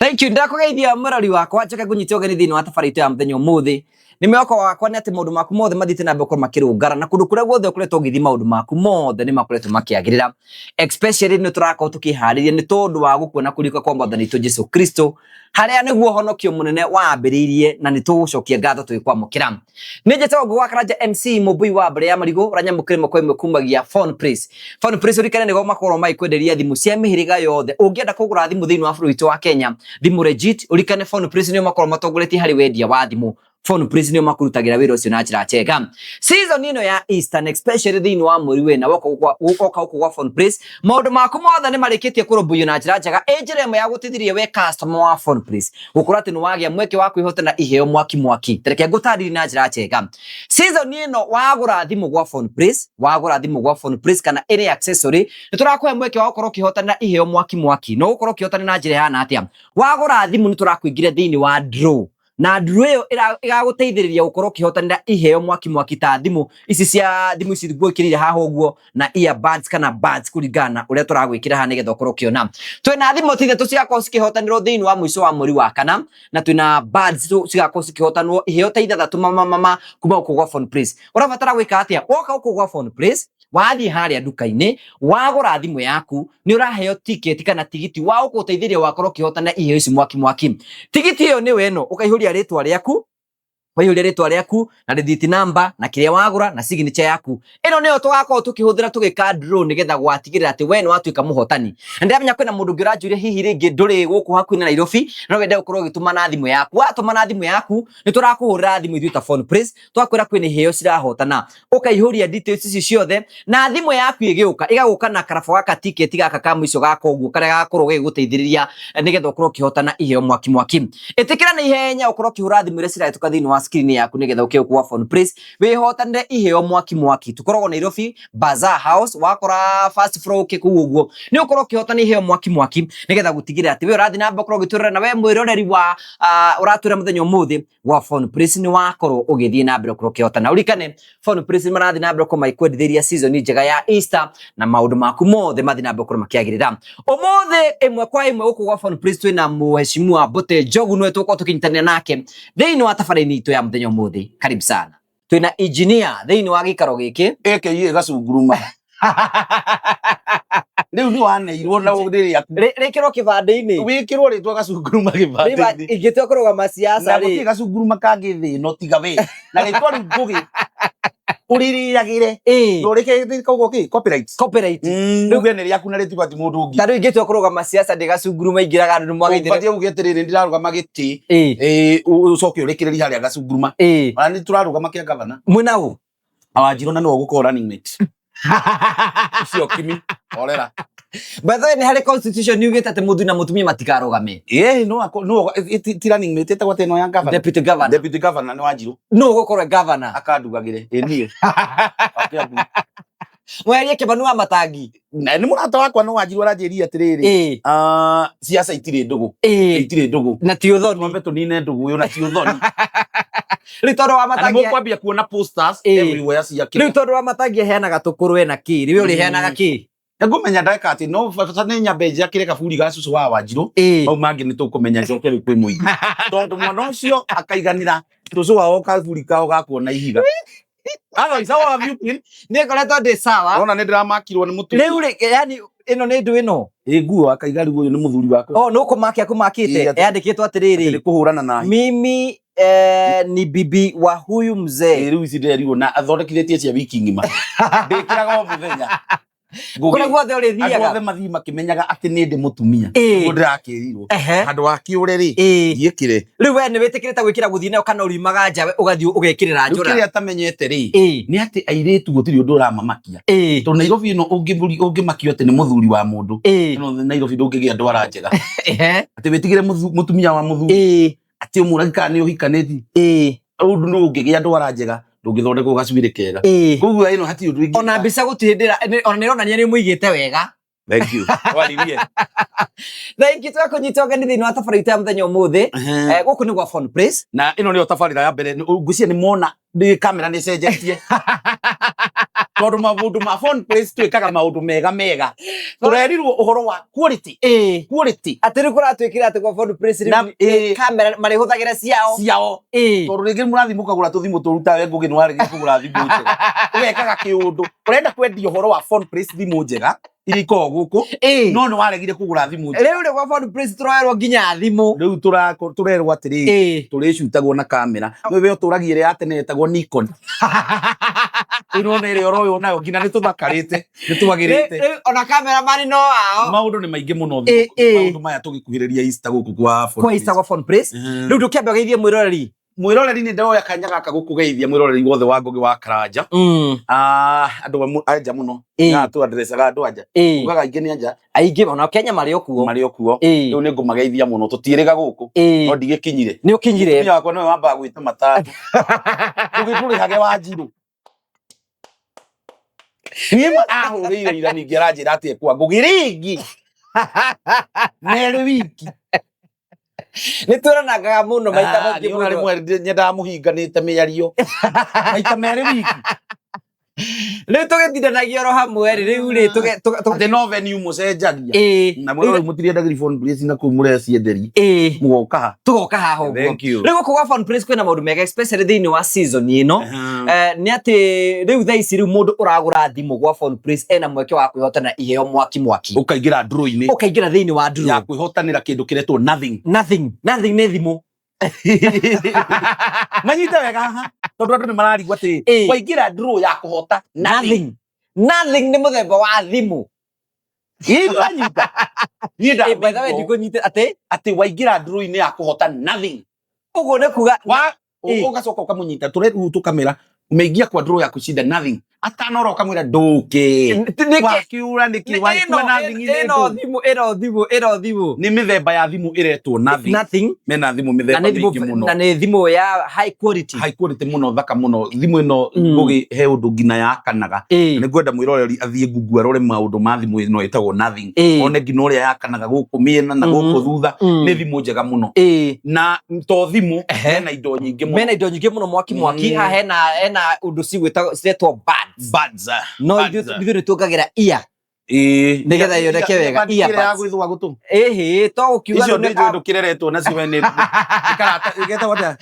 Thank you. Ndakugeithia murori wakwa njoke ngunyite ũgeni thĩinĩ wa tabarĩra itũ ya mũthenya ũmũthĩ. Nĩ mwĩhoko wakwa nĩ atĩ maũndũ maku mothe mathiĩte na mbere gũkorwo makĩrũngara na kũndũ kũrĩa guothe ũkoretwo ũgĩthiĩ maũndũ maku mothe nĩ makoretwo makĩagĩrĩra. Especially nĩ tũrakorwo tũkĩharĩria nĩ tondũ wa gũkua na kũriũka kwa Mwathani witũ Jesu Kristo harĩa nĩguo ũhonokio mũnene wambĩrĩirie na nĩ tũgũcokia ngatho tũgĩkwamũkĩra. Nĩ njĩtagwo Ngũgĩ wa Karanja MC mũmbui wa mbere ya marigũ ũrĩa nyamũkĩrĩ moko ĩmwe kumagia Phone Place. Phone Place ũrikane nĩgo makorwo magĩkwenderia thimũ cia mĩhĩrĩga yothe. Ũngĩenda kũgũra thimũ thĩinĩ wa bũrũri witũ wa Kenya, thimũ legit, ũrikane Phone Place nĩo makorwo matongoretie harĩ wendia wa thimũ. Phone Place nĩo makũrutagĩra wĩra ũcio na njĩra njega. Season ĩno ya Easter na especially thĩinĩ wa mweri wena woka gũkũ gwa Phone Place, maũndũ maku mothe nĩ marĩkĩtie kũrũmbũiyo na njĩra njega. Ĩ njĩra ĩmwe ya gũteithĩrĩria we customer wa Phone Place gũkorwo atĩ nĩ wagĩa mweke wa kwĩhotana iheo mwaki mwaki. Reke ngũtarĩrie na njĩra njega. Season ĩno wagũra thimũ gwa Phone Place, wagũra thimũ gwa Phone Place kana any accessory, nĩ tũrakũhe mweke wa gũkorwo ũkĩhotanĩra iheo mwaki mwaki. Na ũgũkorwo ũkĩhotanĩra na njĩra ĩhana atĩa? Wagũra thimũ nĩ tũrakũingĩria thĩinĩ wa draw na draw ĩyo ĩgagũteithĩrĩria gũkorwo ũkĩhotanĩra iheo mwaki mwaki ta thimũ ici cia thimũ ici ngwĩkĩrĩire haha ũguo na earbuds kana buds kũringana na ũrĩa tũragwĩkĩra haha nĩgetha ũkorwo ũkĩona. Twĩna thimũ ta ithatũ cigakorwo cikĩhotanĩrwo thĩinĩ wa mũico wa mweri wa kana na twĩna buds cigakorwo cikĩhotanwo iheo ta ithathatũ mama mama kuma gũkũ gwa Phone Place. Ũrabatara gwĩka atĩa? Woka gũkũ gwa Phone Place, wathiĩ harĩa nduka-inĩ, wagũra thimũ yaku, nĩ ũraheo ticket kana tigiti wa gũgũteithĩrĩria wakorwo ũkĩhotana iheo ici mwaki mwaki. Tigiti ĩyo nĩyo ĩno, ũkaihũria rĩtwa rĩaku, waihũria rĩtwa rĩaku na receipt number na kĩrĩa wagũra na signature yaku. Ĩno nĩyo tũgakorwo tũkĩhũthĩra tũgĩka draw nĩgetha gwatigĩrĩra atĩ we nĩ watuĩka mũhotani. Na ndĩramenya kwĩna mũndũ ũngĩ ũranjũria hihi rĩngĩ ndũrĩ gũkũ hakuhĩ na Nairobi, no wende gũkorwo ũgĩtũma na thimũ yaku. Watũma na thimũ yaku, nĩ tũrakũhũrĩra thimũ ithuĩ ta Phone Place, twakwĩra kwĩna iheo cirahotana. Ũkaihũria details ici ciothe na thimũ yaku ĩgĩũka, ĩgagũka na karabo gaka ticket gaka ka mũico gaka ũguo karĩa gagakorwo gagĩgũteithĩrĩria nĩgetha ũkorwo ũkĩhotana iheo mwaki mwaki. Ĩtĩkĩra na ihenya ũkorwo ũkĩhũra thimũ iria cirahĩtũka thĩinĩ wa screen yaku nĩgetha ũke gũkũ gwa Phone Place wĩhotanĩre iheo mwaki mwaki. Tũkoragwo Nairobi Bazaar House, wakora first floor ũke kũu ũguo nĩ ũkorwo ũkĩhotana iheo mwaki mwaki nĩgetha gũtigĩrĩra atĩ we ũrathiĩ na mbere ũkorwo ũgĩtwĩrora na we mwĩroreri wa ũratwĩra mũthenya ũmũthĩ gwa Phone Place nĩ wakorwo ũgĩthiĩ na mbere ũkorwo ũkĩhotana. Ũririkane Phone Place marathiĩ na mbere gũkorwo magĩkwendithĩria season njega ya Easter na maũndũ maku mothe mathiĩ na mbere gũkorwo makĩagĩrĩra. Ũmũthĩ ĩmwe kwa ĩmwe gũkũ gwa Phone Place twĩna mũheshimiwa Mbote Njogu nĩwe tũgũkorwo tũkĩnyitanĩra nake thĩinĩ wa tabarĩra itũ ya mũthenya ũmũthĩ. Karibu sana. Twĩna engineer thĩinĩ wa gĩikaro gĩkĩ. AKA gacunguruma. Rĩu nĩ waneirwo na rĩrĩa Rĩkĩrwo kĩbandĩ-inĩ. Wĩkĩrwo rĩtwa gacunguruma kĩbandĩ-inĩ. Ingĩtua kũrũgama siasa Na gũtirĩ gacunguruma kangĩ thĩ ĩno tiga we. Na rĩtwa rĩu ngũgĩ ũrĩrĩagĩre. Na ũrĩke koguo kĩ copyright. Copyright. Uge nĩ rĩaku na rĩtigwo ti mũndũ ũngĩ. Ta rĩu ingĩtua kũrũgama siasa ndĩ gacunguruma ingĩraga andũ nĩ mwageithĩre. Ũbatiĩ uge atĩrĩrĩ ndĩrarũgama gĩtĩ. Ũcoke ũrĩkĩrĩrie harĩa gacunguruma. Ona nĩ tũrarũgama kĩa gavana. Mwĩna ũ? Wanjirũ na nĩwe ũgũkorwo running mate. Ũcio kimi orera. By the way, nĩ harĩ constitution yugĩte atĩ mũthuri na mũtumia matikarũgame. Ĩĩ no no ti running mate ĩtagwo atĩ ĩno ya governor. Deputy governor. Deputy governor nĩ Wanjirũ. Nũ ũgũkorwo e governor? Akandugagĩre. Ĩ niĩ. Mweherie Kĩmani wa Matangi. Na nĩ mũrata wakwa no Wanjirũ aranjĩrire atĩrĩrĩ. Siasa itirĩ ndũgũ. Itirĩ ndũgũ. Na ti ũthoni. Twambe tũnine ndũgũ ĩyo na ti ũthoni. Rĩu tondũ wa Matangi. Na mũkwambia kuona posters everywhere cia kĩrĩa. Rĩu tondũ wa Matangi aheanaga tũkũrũ ena kĩ? Rĩu ũrĩheanaga kĩ? Ngũmenya ndeka atĩ no bata nĩ nyambe njakĩre kaburi ga cũcũ wa Wanjirũ. Mau mangĩ nĩ tũkũmenya njoke rĩu kwĩ mũingĩ. Tondũ mwana ũcio akaiganĩra cũcũ wao kaburi kao ga kuona ihiga. Otherwise, how have you been? Nĩ ngoretwo ndĩ sawa. Ona nĩ ndĩramakirwo nĩ mũtumia. Rĩu rĩ, yani ĩno nĩ ndũ ĩno. Ĩ nguo akaiga rĩu ũyũ nĩ mũthuri wakwa. Oh, nĩ ũkũmakia kũmakĩte. Yandĩkĩtwo atĩrĩrĩ. Nĩ kũhũrana na. Mimi ni bibi wa huyu mzee. Rĩu ici ndĩrerirwo na athondekithĩtie cia wiki ng'ima. Ndĩkĩraga o mũthenya. Kũrĩa guothe ũrĩthiaga. Andũ othe mathiĩ makĩmenyaga atĩ nĩ ndĩ mũtumia. Nĩguo ndĩrakĩrirwo. Handũ wa kĩũre rĩ, ndiĩkĩre. Rĩu we nĩ wĩtĩkĩrĩte gwĩkĩra gũthiĩ nayo kana ũriumaga nja ũgathiĩ ũgekĩrĩra njũra? Rĩu kĩrĩa atamenyete rĩ, nĩ atĩ airĩtu gũtirĩ ũndũ ũramamakia. Tondũ Nairobi ĩno ũngĩmakio atĩ nĩ mũthuri wa mũndũ, ĩno Nairobi ndũngĩgĩa ndwara njega. Atĩ wĩtigĩre mũtumia wa mũthuri. Atĩ ũmũragi kana nĩ ũhikanĩtie. Ũndũ ndũngĩgĩa ndwara njega, ndũngĩthondekwo gacuĩrĩ kega. Koguo ĩno hatirĩ ũndũ ingĩka. Ona mbica gũtirĩ ndĩra, ona nĩ ĩronania nĩ ũmũigĩte wega. Thank you. Waririe. Thank you twakũnyita ũgeni thĩinĩ wa tabarĩra itũ ya mũthenya ũmũthĩ. Gũkũ nĩ gwa Phone Place. Na ĩno nĩyo tabarĩra ya mbere. Ngwĩciria nĩ mona nĩ kamera nĩ ĩcenjetie. Tondũ maũndũ ma Phone Place twĩkaga maũndũ mega mega. Tũrerirwo ũhoro wa quality. Quality. Atĩ rĩu kũratuĩkire atĩ gwa Phone Place Na- rĩu ĩĩ. kamera marĩhũthagĩra ciao. Ciao. Tondũ rĩngĩ mũrathiĩ mũkagũra tũthimũ tũru tawe Ngũgĩ nĩ waregire kũgũra thimũ njega. Ũgekaga kĩũndũ. Ũrenda kwendia ũhoro wa Phone Place thimũ njega iria ikoragwo gũkũ no nĩ waregire kũgũra thimũ njega. Rĩu rĩ gwa Phone Place tũroerwo nginya thimũ. Rĩu tũrerwo atĩrĩrĩ tũrĩcutagwo na kamera. Wewe ũtũragia ĩrĩa ya tene yetagwo Nikon. Rĩu nĩwona ĩrĩa ũroywo nayo nginya nĩ tũthakarĩte nĩ twagĩrĩte. Rĩu ona cameraman no ao. Maũndũ nĩ maingĩ mũno maũndũ maya tũgĩkuhĩrĩria Easter gũkũ kwa Phone Kwa Easter Place. gwa Phone Place. Rĩu ndũkĩambe ũgeithie mwĩroreri. Mwĩroreri nĩ ndoya kanya gaka gũkũgeithia mwĩroreri wothe wa Ngũgĩ wa Karanja. Ah, andũ a nja mũno. Na tu addressaga andũ a nja. Ugaga aingĩ nĩ anja. Aingĩ ona Kenya marĩ o kuo. Marĩ o kuo. Rĩu nĩ ngũmageithia mũno tũtiĩrĩga gũkũ. No ndigĩkinyire. Nĩ ũkinyire. Mũtumia wakwa nĩwe wambaga gwĩta matatũ. Tũgĩtũrĩhage Wanjirũ. Niĩ ma ahũrĩire ira ningĩ aranjĩra atĩ ekwa Ngũgĩ rĩngĩ. Merĩ wiki. Nĩ twĩranangaga mũno maita Ah, maingĩ niĩ ona mũno. rĩmwe nyendaga mũhinganĩte mĩario. Maita merĩ wiki. Rĩu tũgĩtindanagia oro hamwe rĩ rĩu rĩ Atĩ no venue mũcenjagia. Na mwĩroreri mũtirendagĩria Phone Place na kũu mũrecienderia. Mũgoka ha. Tũgoka haha ũguo. Thank you. Rĩu gũkũ gwa Phone Place kwĩna maũndũ mega especially thĩinĩ wa season ĩno. Nĩ atĩ rĩu thaa ici rĩu mũndũ ũragũra thimũ gwa Phone Place ena mweke wa kwĩhotana iheo mwaki mwaki. Ũkaingĩra draw-inĩ. Ũkaingĩra thĩinĩ wa draw. Ya kwĩhotanĩra kĩndũ kĩretwo nothing. Nothing. Nothing nĩ thimũ. Manyite wega haha tondũ andũ nĩ mararigwo atĩ waingĩra draw ya kũhota nothing. Nothing nĩ mũthemba wa thimũ. Ĩĩ ndũranyita. Niĩ Eh, by the way ndamĩigua ndikũnyite atĩ atĩ waingĩra draw-inĩ ya kũhota nothing. Ũguo nĩ kuga Wa ũgacoka ũkamũnyita tũrerũ tũkamera umeingia kwa draw ya kushinda nothing atanora ũkamwĩra ndũke wakiura nĩkĩ waikua nothing ĩno ĩno thimũ ĩno thimũ ĩno thimũ nĩ mĩthemba ya thimũ ĩretwo nothing. Nothing. Mena thimũ Na mĩthemba nĩ thimũ mĩingĩ mũno na nĩ thimũ ya high quality. High quality mũno thaka mũno thimũ ĩno. Ngũgĩ he ũndũ nginya yakanaga. Nĩ ngwenda mwĩroreri athiĩ Google arore maũndũ ma thimũ ĩno ĩtagwo nothing. One nginya ũrĩa yakanaga gũkũ mĩena na gũkũ thutha. Nĩ thimũ njega mũno. Na to thimũ, hena indo nyingĩ mũno. Mena indo nyingĩ mũno mwaki mwaki. Haha hena ũndũ cigwĩtagwo ciretwo buds. Buds. No Buds. ithuĩ nĩ tuongagĩra ear nĩgetha yoneke wega. Ĩrĩa ya Earbuds. gwĩthũa gũtũ. Ĩhĩ to gũkiuga Icio rĩu nĩ nĩ njũĩ ndũkĩreretwo nacio we nĩ nĩ karata ĩgetagwo atĩa?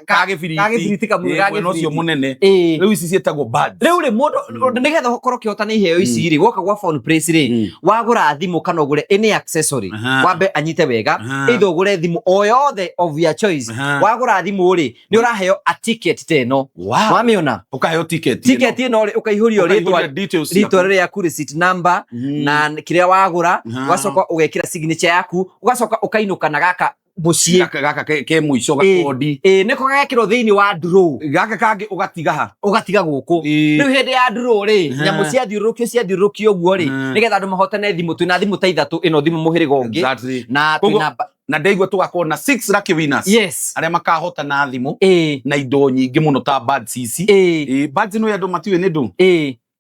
Ka gĩbiriti. Ka gĩbiriti kamwe Ĩĩ, ga mwena ũcio gĩbiriti. mũnene. Rĩu ici ciĩtagwo buds. Rĩu rĩ mũndũ nĩgetha ũkorwo ũkĩhotana iheo ici rĩ woka gwa Phone Place rĩ wagũra thimũ kana ũgũre any accessory. Wambe anyite wega. Either ũgũre thimũ o yothe of your choice. Wagũra thimũ rĩ nĩ ũraheo a ticket ta ĩno. Wamĩona? Ũkaheo ticket ĩno. Ticket ĩno rĩ ũkaihũrio rĩtwa Ũkaihũria details rĩtwa ciaku. rĩaku, receipt number na kĩrĩa wagũra. Ũgacoka ũgekĩra signature yaku ũgacoka ũkainũka na gaka mũciĩ. Gaka ke mũico gakondi. Ĩĩ nĩko gagekĩrwo thĩinĩ wa draw. Gaka kangĩ ũgatiga ha? Ũgatiga gũkũ. Rĩu hĩndĩ ya draw rĩ nyamũ ciathiũrũrũkio ũguo rĩ nĩgetha andũ mahotane thimũ. Twĩna thimũ ta ithatũ ĩno thimũ mũhĩrĩga ũngĩ. Na twĩna Na ndaigua tũgakorwo na six lucky winners arĩa makahota na thimũ na indo nyingĩ mũno ta buds ici. Ĩĩ, buds nĩ andũ matiũĩ nĩ ndũ.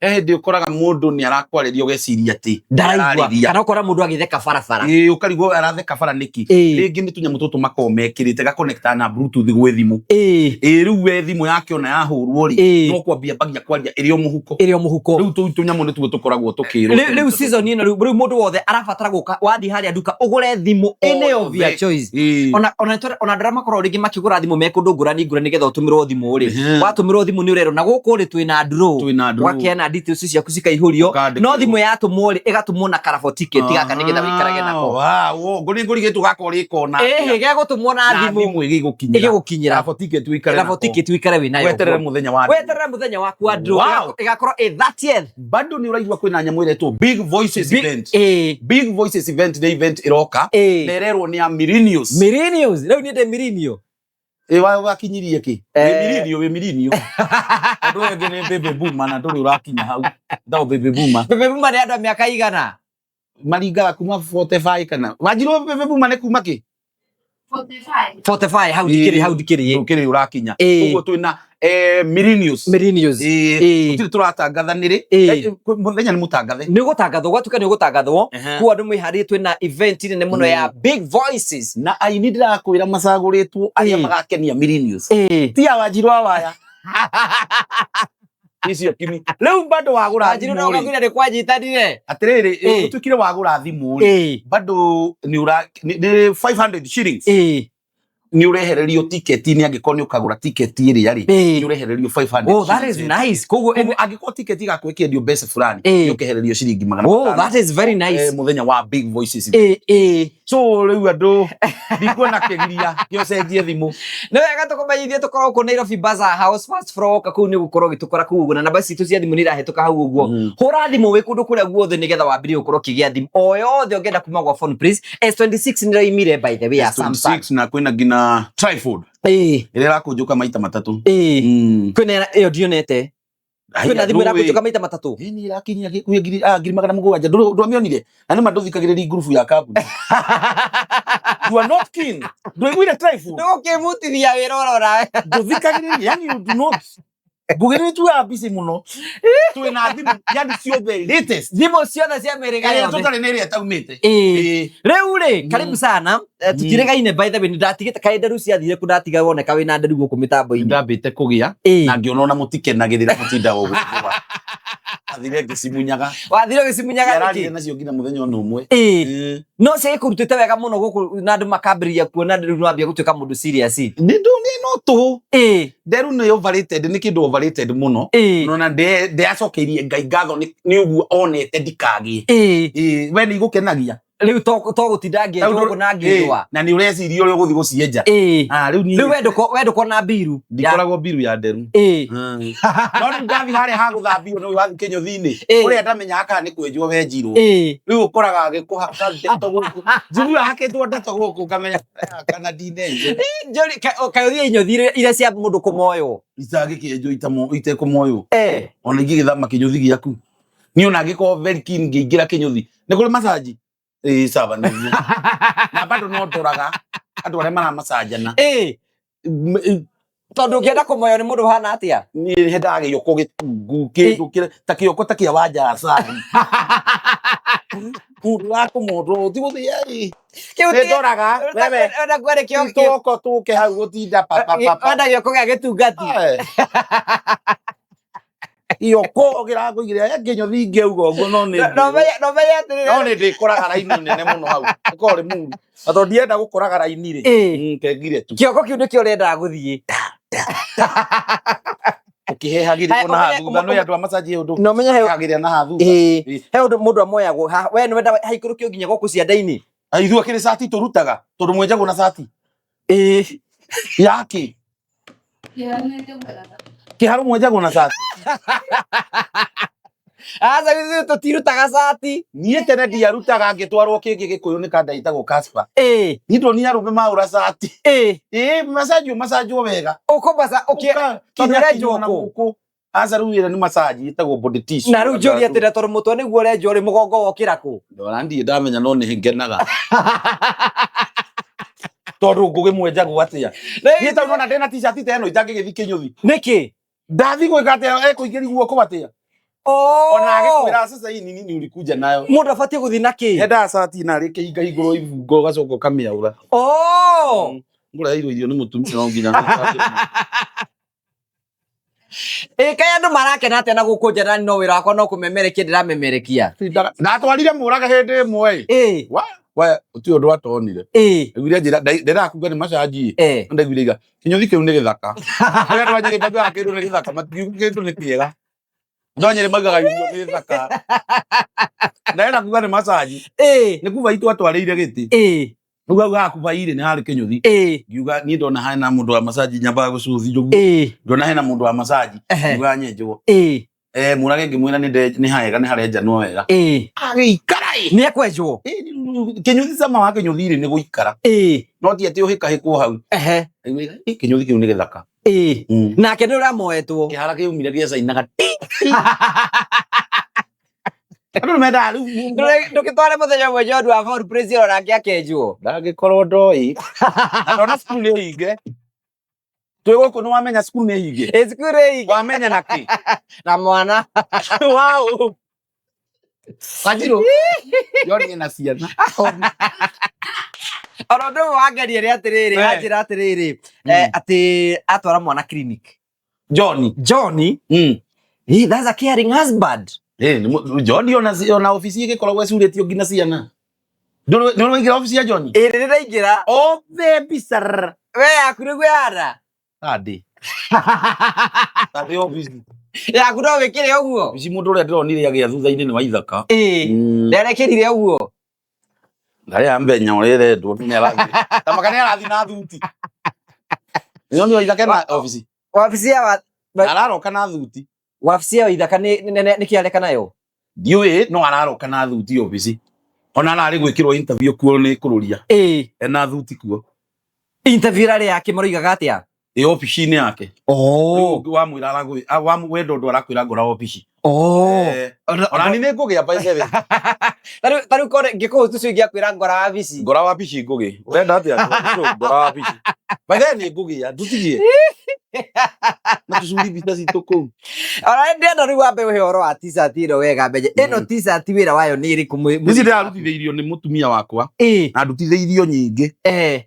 He hĩndĩ ũkoraga mũndũ nĩ arakwarĩria ũgeciria atĩ ndaraigua. Ndararĩria. Kana ũkora mũndũ agĩtheka barabara. Ĩĩ, ũkarigwo aratheka bara nĩkĩ. Rĩngĩ nĩ tũnyamũ tũtũ makoragwo mekĩrĩte gakonekta na bluetooth gwĩ thimũ. Ĩĩ rĩu we thimũ yake ona yahũrwo rĩ no kwambia mbagia kwaria ĩrĩ o mũhuko. Ĩrĩ o mũhuko. Rĩu tũu tũnyamũ nĩtuo tũkoragwo tũkĩrwo. Rĩu season ĩno rĩu mũndũ wothe arabatara gũka wathiĩ harĩa nduka ũgũre thimũ any of your choice. Ona andũ arĩa makoragwo rĩngĩ makĩgũra thimũ me kũndũ ngũrani ngũrani nĩgetha ũtũmĩrwo thimũ rĩ watũmĩrwo thimũ nĩ ũrerwo na gũkũ rĩ twĩna draw. Twĩna draw. Ũgakeana details ciaku cikaihũrio. Ũkandĩkĩrwo. No thimũ yatũmwo rĩ ĩgatũmwo na karabo ticket gaka nĩgetha wĩikarage nako. Ngũri ngũrigĩtwo gaka ũrĩkona. Ĩhĩ gegũtũmwo na na thimũ thimũ ĩgĩgũkinyĩra. Ĩgĩgũkinyĩra. Karabo ticket wĩikare karabo nako. ticket wĩikare wĩ nayo Weterere ũguo. mũthenya wa draw. Weterere mũthenya waku wa draw. Ĩgakorwo ĩ 30th. Bado nĩ ũraigua kwĩna nyamũ ĩretwo Big Voices event. Big Voices event nĩ event ĩroka. Na ĩrerwo nĩ ya millennials. Millennials rĩu niĩ ndĩ millennial. Ĩ wakinyirie kĩ? Wĩ millennial, wĩ millennial. Andũ aya angĩ nĩ baby boomer na ndũrĩ ũrakinya hau. Ndao baby boomer. Baby boomer nĩ andũ a mĩaka igana? Maringaga kuma 45 kana. Wanjirwo baby boomer nĩ kuma kĩ? 45. 45 hau ndikĩrĩ hau ndikĩrĩ. Ndũkĩrĩ ũrakinya. Ũguo twĩna millennials. Millennials. Gũtirĩ tũratangatha nĩrĩ. Mũthenya nĩ mũtangathe. Nĩ ũgũtangathwo gwatuĩka nĩ ũgũtangathwo. Kuo andũ mwĩharĩrie twĩna event nene mũno ya Big Voices. Na aini ndĩrakwĩra macagũrĩtwo arĩa magakenia millennials. Ti a Wanjirũ a waya. Icio kimi. Rĩu bado wagũra Wanjiru no thimũ rĩ. ũkakwĩra nĩ kwanyitanire. Atĩrĩrĩ, Ĩĩ. ũtuĩkire wagũra thimũ rĩ. Bado nĩ ũra nĩ 500 shillings. Nĩ ũrehererio tiketi-inĩ angĩkorwo nĩ ũkagũra tiketi ĩrĩa rĩ. Nĩ ũrehererio 500. Oh, that is nice. Koguo Koguo angĩkorwo tiketi igakorwo ĩkĩendio mbeca fulani, nĩ ũkehererio ciringi magana Oh, matano. that is very nice. Mũthenya wa Big Voices. Ĩĩ. So rĩu andũ ndikuona kĩgiria kĩocenjie thimũ. Nĩ wega tũkũmenyithie tũkorwo kũ Nairobi Bazaar House first floor woka kũu nĩ gũkorwo ũgĩtũkora kũu ũguo na namba citũ cia thimũ nĩ irahĩtũka hau ũguo. Hũra thimũ wĩ kũndũ kũrĩa guothe nĩgetha wambĩrĩrie gũkorwo ũkĩgĩa thimũ o yothe ũngĩenda kuma gwa Phone Please. S26 nĩ ĩraumire by the way ya Samsung. S26 na kwĩna nginya trifold ĩrĩa ĩrakũnjũka maita matatũ. Kwĩna ĩyo ndionete. Kwĩna thimũ ĩrakũnjũka maita matatũ. Ĩni ĩrakinyia gĩkuhĩ 700,000. Ndwamĩonire? Na nĩ ma ndũthikagĩrĩria ngurubu ya kambuni. You are not keen. Ndũiguire trifold? Nĩ gũkĩmutithia wĩra ũrora. Ndũthikagĩrĩria, yani you do not. Ngũgĩ nĩ tuaga busy mũno. Twĩna thimũ yani ciothe latest. Thimũ ciothe cia mĩhĩrĩga Ĩrĩa yothe. tũtarĩ nĩ ĩrĩa ĩtaumĩte. Rĩu rĩ, karibu sana. Tũtiregaine by the way, nĩndatigĩte kaĩ nderu ciathire kũ ndatiga woneka wĩna nderu gũkũ mĩtambo-inĩ. Ndambĩte kũgĩa na ngĩona ona mũtikenagĩrĩra mũtindaga ũgũthũa. Athire ngĩcimunyaga. Wathire ũgĩcimunyaga Ndiararire nĩkĩ? nacio nginya mũthenya ona ũmwe. No ciagĩkũrutĩte wega mũno gũkũ na andũ makambĩrĩria kuona rĩu nĩwambia gũtuĩka mũndũ serious. Nĩ ndũ nĩ no tũhũ. Nderu nĩ overrated, nĩ kĩndũ overrated mũno. Nona ndeyacokeirie Ngai ngatho nĩ ũguo onete ndikagĩe. We nĩ igũkenagia. Rĩu to gũtinda ngĩenjwo gũkũ na ngĩthũa. Na nĩ ũreciria ũrĩa ũgũthiĩ gũcienja. Ah, rĩu niĩ Rĩu we ndũkona mbiru. Ndikoragwo mbiru ya nderu. No rĩu ndathi harĩa ha gũthambio nĩ wathiĩ kĩnyũthi-inĩ. Ũrĩa ndamenyaga kana nĩ kwenjwo wenjirwo. Rĩu ũkoraga agĩkũhaka ndeto gũkũ. Njiguaga hakĩtwo ndeto gũkũ ngamenya kana ndinenjwo. Njũri kaĩ ũthiĩ inyothi iria cia mũndũ kũmoywo. Itangĩkĩenjwo itekũmoywo. Ona ingĩgĩthama kĩnyũthi gĩaku. Niĩ ona angĩkorwo very keen ngĩingĩra kĩnyũthi. Nĩ kũrĩ massage? Ĩĩ sawa nĩguo. Na bado no ndoraga andũ arĩa maramacanjana. Tondũ ũngĩenda kũmoywo nĩ mũndũ ũhana atĩa? Niĩ hendaga gĩoko gĩtungu kĩndũ kĩrĩa ta kĩoko ta kĩa Wanja Asali. Mũndũ wa kũmondwo ti gũthiĩ ĩ. Nĩ ndoraga wewe Wenda kuarĩ kĩoko tũko tũke hau gũtinda pa pa pa pa. Wenda gĩoko gĩa gĩtungati. Gĩoko kĩrakũigĩrĩra kĩnyũthi ingĩauga ũguo no nĩ No menye atĩrĩrĩ. No nĩ ndĩkoraga raini nene mũno hau. Ũkorwo ũrĩ mũru. Na tondũ ndienda gũkoraga raini rĩ. Kengire tu. Kĩoko kĩu nĩkĩo ũrendaga gũthiĩ. Ũkĩhehagĩrĩrwo na haha thutha no andũ a massage ũndũ. No menye he Hehagĩrĩra na haha thutha. He ũndũ mũndũ amoyagwo haha. We nĩ wendaga haikũrũkio nginya gũkũ cianda-inĩ. Ithuĩ akĩrĩ cati tũrutaga tondũ mwenjagwo na cati. Yaki. Kĩharo mwenjagwo na cati. Aca ithuĩ tũtirutaga cati. Niĩ tene ndiarutaga ngĩtwarwo kĩngĩ gĩkũyũ nĩ kanda ĩtagwo Casper. Niĩ ndonire arũme maũra cati. Macanjwo macanjwo wega. Ũkũmaca ũkĩ tondũ ũrenjwo kũ? Aca rĩu ĩrĩa nĩ massage ĩtagwo body tissue. Na rĩu njũrie atĩrĩ tondũ mũtwe nĩguo ũrenjwo rĩ mũgongo wokĩra kũ? Ndora ndirĩ ndamenya no nĩ ngenaga. Tondũ ngũgĩ mwenjagwo atĩa? Niĩ tondũ nona ndĩna t-shirt ta ĩno itangĩgĩthiĩ kĩnyũthi. Nĩkĩ? Ndathi gwĩka atĩa ekũingĩria guoko atĩa? Ona agĩkwĩra sasa hii ni nini ulikuja nayo? Mũndũ abatiĩ gũthiĩ na kĩ? Hendaga cati na rĩ kĩhinga igũrũ ibungo ũgacoka ũkamĩaũra. Ngũreheirwo irio nĩ mũtumia no nginya. Ĩ kaĩ andũ marakena atĩa na gũkũ nja na no wĩra wakwa no kũmemerekia ndĩramemerekia. Ndatwarire mũrage hĩndĩ ĩmwe ĩ. We ũtirĩ ũndũ atonire. Ndaiguire njĩra ndendaga kuga nĩ macanji ĩ. Ndaiguire iga kĩnyũthi kĩu nĩ gĩthaka. Rĩrĩa andũ a Nyĩrĩ maugaga kĩndũ nĩ gĩthaka matiugaga kĩndũ nĩ kĩega. Andũ a Nyĩrĩ maugaga irio nĩ thaka. Ndarenda kuga nĩ macanji. Nĩ kuba itwatwarĩire gĩtĩ. Rĩu hau haha kuba irĩ nĩ harĩ kĩnyũthi. Ngiuga niĩ ndona hena mũndũ wa macanji nyambaga gũcuthi ũguo. Ndona hena mũndũ wa macanji ngiuga nyenjwo. Mũrage ngĩmwĩra nĩ hahega nĩ harenjanwo wega. Agĩikara ĩ. Nĩ ekwenjwo. Kĩnyũthi cama wa kĩnyũthi rĩ nĩ gũikara. No ti atĩ ũhĩkahĩkwo hau. Kĩnyũthi kĩu nĩ gĩthaka. Nake nĩ ũramoetwo. Kĩhara kĩumire gĩacainaga. Andũ nĩ mendaga rĩu. Ndũgĩtware mũthenya ũmwe John wa Paul Praise onake akenjwo. Ndangĩkorwo ndoĩ. Na ndona cukuru nĩ hinge. Twĩ gũkũ nĩ wamenya cukuru nĩ hinge. Ĩ cukuru nĩ hinge. Wamenya na kĩ? Na mwana. Wow. Wanjirũ. John ena ciana. Ona ũndũ ũmwe wangeria nĩ atĩrĩrĩ, anjĩra atĩrĩrĩ, atĩ atwara mwana clinic. John. John. Hey, that's a caring husband. Eh, John ona ofici ĩgĩkoragwo ĩcurĩtio nginya ciana. Ndũrĩ waingĩra ofici ya John? Ĩrĩ nĩraingĩra. Othe mbica. We yaku nĩguo yara. Tandĩ. Tandĩ ofici. Yaku no wĩkĩre ũguo. Ofici mũndũ ũrĩa ndĩronire agĩa thutha-inĩ nĩ Waithaka. Ĩĩ. Nderekĩrire ũguo. Ndarĩa mbenya ũrĩa ĩrendwo nĩ arathiĩ. Tamaka nĩ arathiĩ na thuti. Nĩ Waithaka na ofici. Wabici ya Araroka na thuti. Wabici ya Waithaka nĩ kĩareka nayo. Ndiũĩ no araroka na thuti ofici. Ona ararĩ gwĩkĩrwo interview kuo nĩ kũrũria. Ĩĩ. Ena thuti kuo. Interview ĩrarĩ yake maroigaga atĩa? Ĩ ofici-inĩ yake. Oh. Wamwĩra wenda ũndũ arakwĩra ngora ofici. Oh. Ona ni nĩ ngũgĩa by the way. Ta rĩu kore ngĩkũhũ tucio ingĩakwĩra ngora wabici. Ngora wabici ngũgĩ. Ũrenda atĩa? Ngora wabici. By the way nĩ ngũgĩa ndutigie. Na tũcuri mbica citũ kũu. Ona ndĩrenda rĩu wambe ũhe ũhoro wa t-shirt ĩno wega mbenye. Ĩno t-shirt wĩra wayo nĩ ĩrĩkũ? Ici ndĩrarutithĩirio nĩ mũtumia wakwa. Ĩĩ. Na ndutithĩirio nyingĩ.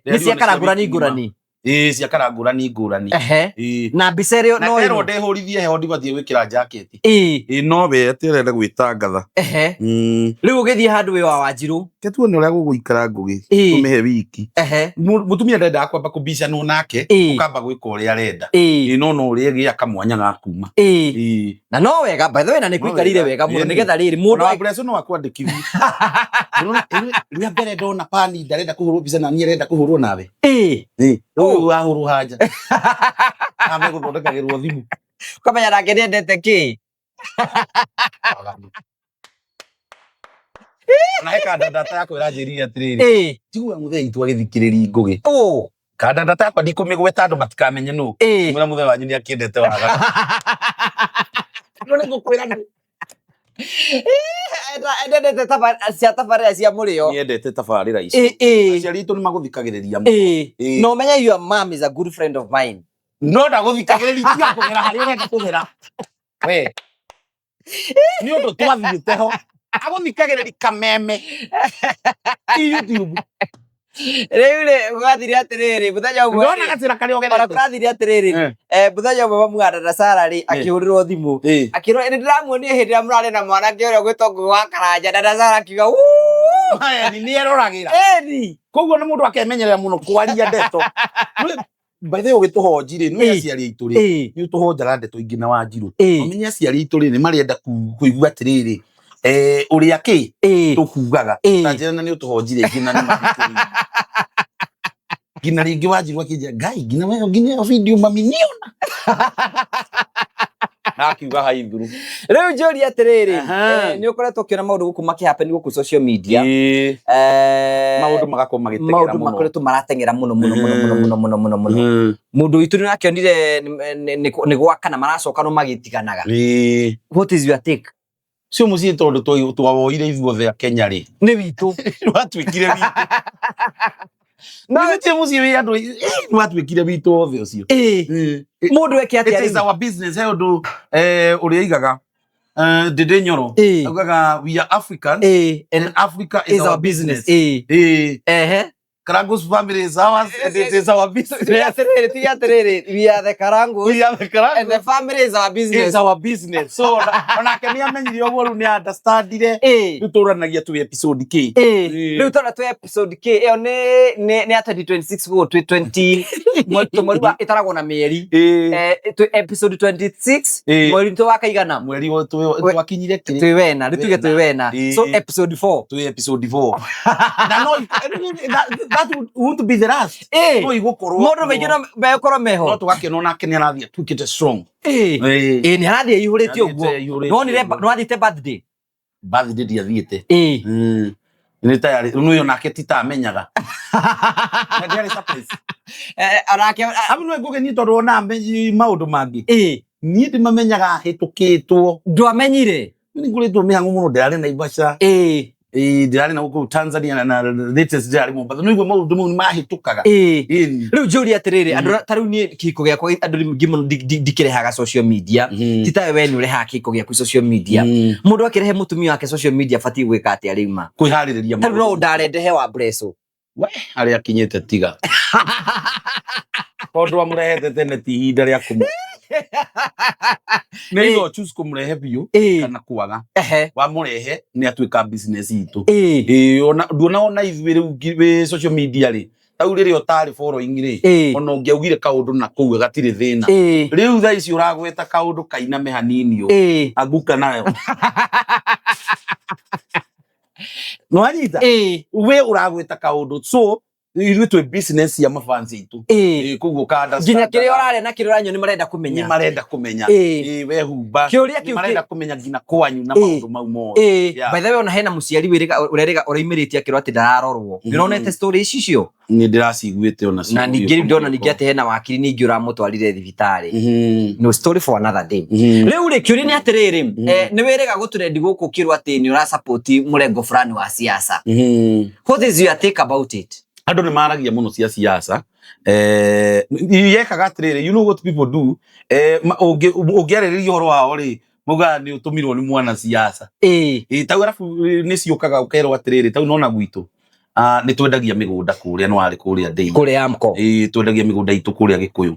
Nĩ cia kara ngũrani ngũrani. Ĩĩ cia kara ngũrani ngũrani. Ehe. Na mbica ĩrĩa no ĩno. Na ndĩhũrithie heho ndibatiĩ gwĩkĩra jacket. Ĩĩ. Ĩĩ no we atĩ ũrenda gwĩtangatha. Ehe. Rĩu ũgĩthiĩ handũ wĩ wa Wanjirũ. Ke tuone ũrĩa gũgũikara Ngũgĩ. Tũmĩhe wiki. Ehe. Mũtumia ndendaga kwamba kũbicanwo nake. Ũkamba gwĩka ũrĩa arenda. Ĩĩ. No no ũrĩa ĩgĩa kamwanya ga kuma. Ĩĩ. Na no wega by the way na nĩ kũikarire wega mũno nĩgetha rĩrĩ mũndũ wa Breso no akwandĩkithie. Rĩa mbere ndona pani ndarenda kũhũrwo mbica na niĩ arenda kũhũrwo nawe. Ĩĩ. Ũyũ wahũrwo hanja. Ambe gũthondekagĩrwo thimũ. Ũkamenya nake nĩendete kĩ. Na he kanda data yakwa ĩranjĩrire atĩrĩrĩ. Ĩĩ. Njiguaga mũthee witũ agĩthikĩrĩria Ngũgĩ. Ũ. Kanda data yakwa ndikũmĩgweta andũ matikamenye nũ. Ĩĩ. Mwĩra mũthee wanyu nĩakĩendete waganu. No nĩngũkwĩra nĩ. Endete cia tabarĩra cia mũrĩo. Nĩendete tabarĩra ici. Ĩĩ. Aciari aitũ nĩmagũthikagĩrĩria mũno. Ĩĩ. No ũmenye your mom is a good friend of mine. No ndagũthikagĩrĩria tiga kũgera harĩa ũrenda kũgera. We. Nĩ ũndũ twathiĩte ho. Agũthikagĩrĩria kameme. Ti YouTube. Rĩu rĩ gwathire atĩrĩrĩ mũthenya ũmwe. Ndona gacĩra karĩa Ona ũgerete. kũrathire atĩrĩrĩ mũthenya ũmwe mamu wa dada Sara rĩ akĩhũrĩrwo thimũ. Akĩrwo nĩ ndĩramuonire hĩndĩ ĩrĩa mũrarĩ na mwanake ũrĩa ũgwĩtwo Ngũgĩ wa Karanja. Dada Sara akiuga "Wuuu." Eni nĩ eroragĩra. Ĩni. Koguo nĩ mũndũ akemenyerera mũno kwaria ndeto. By the way ũgĩtũhonji rĩ, nĩ aciari aitũ rĩ, nĩ ũtũhonjaga ndeto ingĩ na Wanjirũ. Ũmenye aciari aitũ rĩ, nĩ marenda kũigua atĩrĩrĩ, ũrĩa kĩ tũkugaga. Ta njĩra na nĩ ũtũhonjire ingĩ na nĩ mathikĩrĩirie. Nginya rĩngĩ Wanjirũ akĩnjĩra, Ngai, nginya wewe, nginya ĩyo video mami niona. Na akiuga hai thuru. Rĩu njũrie atĩrĩrĩ, nĩ ũkoretwo ũkĩona maũndũ gũkũ makĩhappen gũkũ social media. Maũndũ magakorwo magĩteng'era Maũndũ mũno. makoretwo marateng'era mũno mũno mũno mũno mũno mũno mũno mũno. Mũndũ witũ nĩ akĩonire nĩ gwakana maracokanwo magĩtiganaga. What is your take? Cio mũciĩ tondũ twawoire ithuothe a Kenya rĩ. Nĩ witũ. Nĩwatuĩkire witũ. Nĩ mũciĩ wĩ andũ nĩwatuĩkire witũ othe ũcio. Mũndũ eke atĩa It is rĩu? our business. He ũndũ ũrĩa aigaga Ndĩndĩ Nyoro augaga we are Africans and Africa is our business. Ehe. Karangu's family is ours and it is our business. Tiga atĩrĩrĩ, we are the Karangus We are the Karangus. and the family is our business. It's our business. So onake nĩ amenyire ũguo rĩu nĩ understandire. Rĩu tũranagia twĩ episode K. Rĩu tũrona twĩ episode K ĩyo nĩ ya 2026 gũkũ twĩ 20 mweri wa ĩtaragwo na mĩeri. Twĩ episode 26 mweri twĩ wa kaigana? Mweri twakinyire kĩ? Twĩ wena, rĩu tuge twĩ wena. So episode 4. Twĩ episode 4. Na no that won't be the last. No igũkorwo. Maũndũ maingĩ no megũkorwo meho. No tũgakena onake nĩ arathiĩ atuĩkĩte strong. Ĩĩ nĩ arathiĩ aihũrĩte ũguo. Nĩwonire nĩwathiĩte birthday? Birthday ndiathiĩte. Nĩ tayarĩ nĩ ũyũ nake ti ta amenyaga. Na ndiarĩ surprise. Onake Amu nĩ ngũgĩ niĩ tondũ ona maũndũ mangĩ. Niĩ ndimamenyaga hĩtũkĩtwo. Ndwamenyire? Nĩ ngoretwo mĩhang'o mũno ndĩrarĩ Naivasha. Ndĩrarĩ na gũkũ Tanzania na latest ndĩrarĩ Mombasa. Nĩ ũguo maũndũ mau nĩ mahĩtũkaga. Rĩu njũrie atĩrĩrĩ, andũ ta rĩu niĩ kĩhiko gĩakwa andũ rĩngĩ mũno ndikĩrehaga social media. Ti tawe we nĩ ũrehaga kĩhiko gĩaku social media. Mũndũ akĩrehe mũtumia wake social media abatiĩ gwĩka atĩa rĩu ma? Kwĩharĩrĩria Ta rĩu no ũndarendehe wa Breso. We, harĩa akinyĩte tiga. Tondũ amũrehete tene ti ihinda rĩa kũmũ. Nĩ either choose kũmũrehe biũ kana kwaga. Wamũrehe nĩ atuĩka business itũ. Ĩĩ, ona nduona ona ithuĩ rĩu wĩ social media rĩ, tau rĩrĩa ũtarĩ following rĩ, ona ũngĩaugire kaũndũ na kũu gatirĩ thĩna. Rĩu thaa ici ũragweta kaũndũ kainame hanini ũ, anguka nayo. Nĩwanyita? We ũragweta kaũndũ, so ithuĩ twĩ business ya mafans aitũ. Ĩĩ, koguo ka Nginya kĩrĩa ũrarĩa na kĩrĩa ũranyua nĩ marenda kũmenya. Nĩ marenda kũmenya. Ĩĩ, wehumba. Kĩũria kĩu marenda kũmenya nginya kwanyu na maũndũ mau mothe. By the way, ona hena mũciari wĩrĩga ũrerĩga ũraimĩrĩtie akĩrwo atĩ ndararorwo. Nĩ ũronete story ici icio? Nĩ ndĩraciguĩte ona Na ningĩ rĩu ndona ningĩ atĩ hena wakiri ningĩ ũramũtwarire thibitarĩ. No story for another day. Rĩu rĩ, kĩũria nĩ atĩrĩrĩ, nĩ wĩrĩga gũtũrendi gũkũ ũkĩrwo atĩ nĩ ũrasupport mũrengo fulani wa siasa. What is your take about it? Andũ nĩ maragia mũno cia siasa. Yekaga atĩrĩrĩ, you know what people do, ũngĩarĩrĩria ũhoro wao rĩ, maugaga nĩ ũtũmirwo nĩ mwana siasa. Ĩĩ, tau arabu nĩ ciũkaga ũkerwo atĩrĩrĩ, tau nona gwitũ nĩ twendagia mĩgũnda kũrĩa, nĩ warĩ kũrĩa ndĩi. Kũrĩa Amco. Ĩĩ, twendagia mĩgũnda itũ kũrĩa Gĩkũyũ.